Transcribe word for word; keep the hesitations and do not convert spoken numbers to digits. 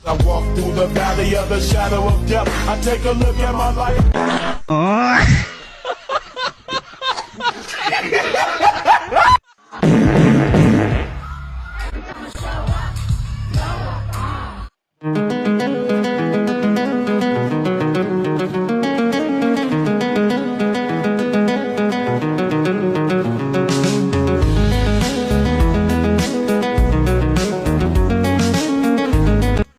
I walk through the valley of the shadow of death. I take a look at my life.